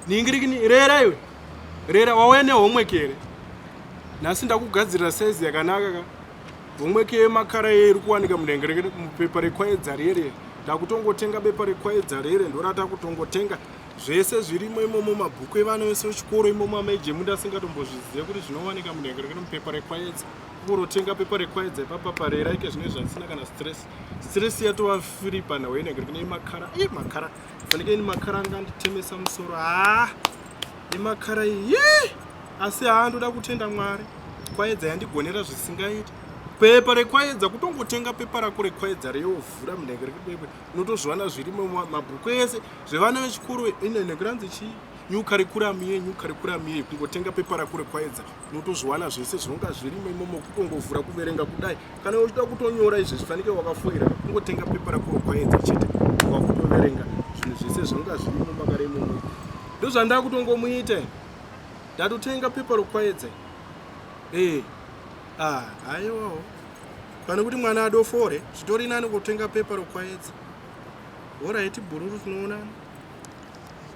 Ningirikini rera iwe. Rera wauya nehomework here? Nhasi ndakugadzirira size yakanaka ka. Homework yemakara iye iri kuwanika munhengerekere mupepa rekwaedza rere. Ndakutongotenga bepa rekwaedza rere ndoratakutongotenga zvese zvirimo imomo mabhuku evana vese vechikoro imomo amaijemu ndasingatombozvizive kuti zvinowanika munhengerekere mupepa rekwaedza. Kungorotenga pepa rekwaedza ipapa parera ike zvine zvasina kana stress. Stress yatova free panhau yenhengerekere yemakara. Iye makara. Fanike ini makara anga anditemesa musoro haa yemakara iyi asi haa ndoda kutenda Mwari Kwayedza yandigonera zvisingaiti pepa rekwaedza kutongotenga pepa rako rekwaedza reyovhura munhenge rekupepa unotozviwana zvirimo mabhuku ese zvevana vechikoro inene kuranzi chii new curriculum ye new curriculum ye kungotenga pepa rako rekwaedza unotozviwana zvese zvinonga zvirimo imomo kutongovhura kuverenga kudai kana uchida kutonyora izvi zvifanike wakafoira kungotenga pepa rako rokwaedza chete wakutoverenga zvinhu zvese zvinonga zvirimo makare imomo ndozvandakutongomuita ndatotenga pepa rokwaedza ee ah haiwawo pane kuti mwana adofore zvitori nani kutenga pepa rokwaedza horaiti bhururu tinoonana.